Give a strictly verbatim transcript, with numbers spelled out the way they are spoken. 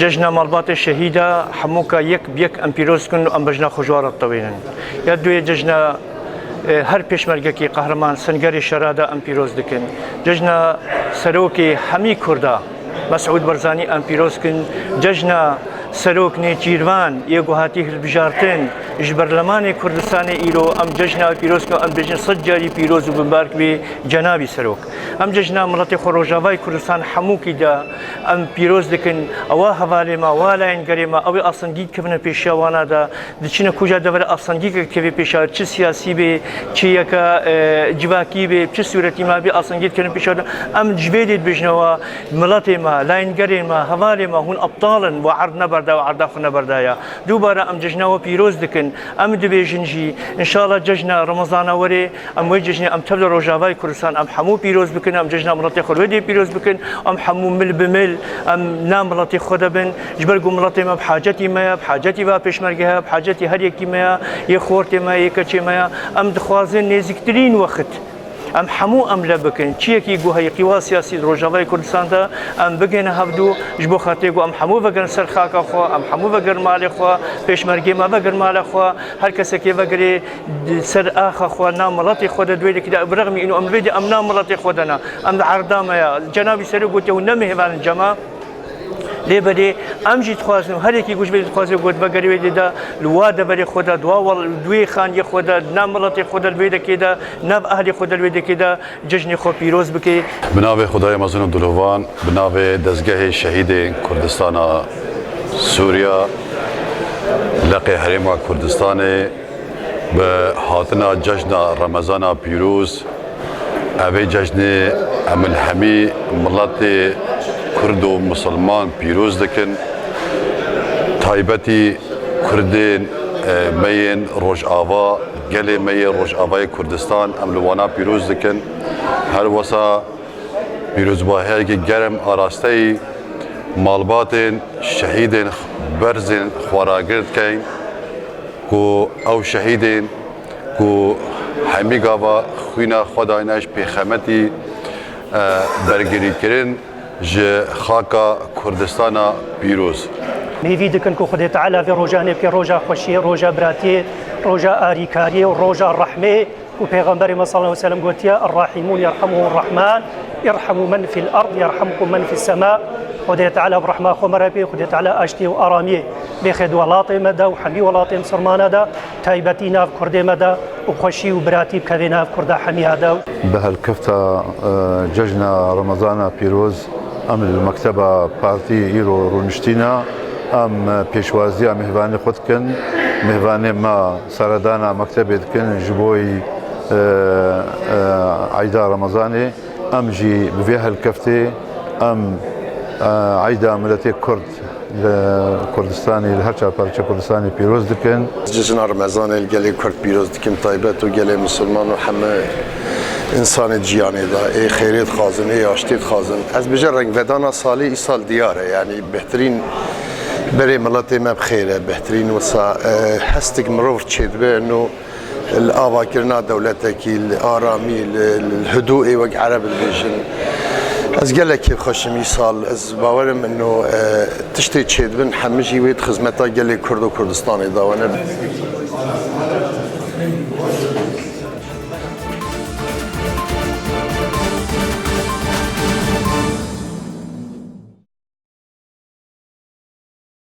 Cejna malbatê şehîda hemûka yek bi yek em pîroz dikin û em bejna xwe ji wan re ditewînin. Ya duyê cejna, e, her pêşmergekî qehreman sengerê şera de em pîroz dikin. Cejna serokê hemî Kurda Mesûd Barzanî em pîroz dikin. Cejna serok nêçîrvan yê ku hatî hilbijartin ji berlemanê Kurdistanê îro em cejna pîroz dikin, em bêjin sed carî pîroz û binbark bî cenabî serok. Em cejna miletê xwe Rojavayê Kurdistan hemûkî de em pîroz dikin. Ewa hevalê me, wa layengerê me, ew ê asengî dikevine pêşiya wana de, diçine kuja devre asengî dikeve pêşiya, çi siyasî bê, çi yeka, e, civakî bê, çi sûretî me bê, asengî dikevine pêşiya de. Em ji vê dê dibêjine wa miletê me, layengerê me, hevalê me, hûn ebtal in, wa erd neberda, wa erda xwe neberda ya. Dubare em cejna we pîroz dikin. Em dibêjin jî, înşallah cejna Remezana werê, em wê cejnê em tev li Rojavayê Kurdistan, em hemû pîroz bikin, em cejna miletê xwe wê dê pîroz bikin, em hemû mil bi mil, em nav miletê xwe de bin, ji ber ku miletê me bi hacetî me ye, bi hacetî va pêşmergehe, bi hacetî her yekî me ye, yê xortê me, yê keçê me ye. Em dixwazin nêzîktirîn wext em hemû em le bikin. Çi yekî ku heyî qîwa siyasî di Rojavayê Kurdistan de em bigihine hevdû, ji bo xatirê ku em hemû vegerin ser xaka xwe, em hemû vegerin malê xwe, pêşmergê me vegerin malê xwe, her kesekê vegerê di ser axa xwe, nav miletê xwe de, di wê dekê de, bi rexmî îno em li vê de em nav miletê xwe de ne. Em di erda me ya. Cenabî Serok gotiye hûn ne mêhvan in cema. Lê belê em jî dixwazin û her yekî ku ji vê dixwaze ku vegerê wê dê de li wa deverê xwe de, di wa wel-, di wê xaniyê xwe de, di nav miletê xwe de, li vê dekê de, nav ehlê xwe de, li vê dekê de cejnê xwe pîroz bike. Bi navê Xwedayê Mezin û Dilovan, bi navê Dezgehê Şehîdên Kurdistana Sûriya, Leqê Herêma Kurdistanê, bi hatina cejna Remezana pîroz, evê cejnê em li hemî miletê Kurd û Misilman pîroz dikin. Taybetî Kurdên, e, me yên Rojava, gelê me yê Rojavayê Kurdistan, em li wana pîroz dikin. Her wisa pîrozbahiyekî germ arasteyî malbatên şehîdên berzên xweragir dikeyn ku ew şehîdên ku hemî gava xwîna xwe dayne ji pêxemetî, e, bergirîkirin ji xaka Kurdistana pîroz. Hêvî dikin ku Xwedê Teala vê rojanê bike roja xweşiyê, roja biratiyê, roja arîkariyê û roja rehmê. Ku Pêxemberê me sallallahu aleyhi ve sellem gotiye, "Er-Rahîmûn yerhamuhum Rahman, irhamû men fil erd, yerhamkum men fis sema." Xwedê Teala bi rehma xwe me re bê, Xwedê Teala aştiyê û aramiyê bêxe di welatê me de û hemî welatê misilmana de, taybetî nav Kurdê me de û xweşî û biratî bikevê nav Kurda hemiya de. Bi helkefta, e, cejna Remezana pîroz, em li mekteba partî îro rûniştîne, em pêşwaziya mêhvanê xwe dikin. Mêhvanê me seredana mektebê dikin ji bo, e, e, eyda Remezanê. Em jî bi vê helkeftê em, e, eyda miletê Kurd li Kurdistanê, li her çar parçe Kurdistanê pîroz dikin. Cejna Remezanê li gelê Kurd pîroz dikim, taybet û gelê Misilman û heme însanê di jiyanê de ê xêrê dixwazin, ê aştî dixwazin. Ez bêje rengvedana salê îsal diyar e, yanî bêhtirîn berê miletê me bi xêr e, bêhtirîn wisa, e, hestik mirov çêdibe, eno li avakirina dewletekî, li aramî, li, li hudûê wek Ereb dibêjin. Ez gelek kêfxweş im îsal. Ez bawer im ino, e, tiştê çêdibin hemî jî wê di xizmeta gelê Kurd û Kurdistanê de wane.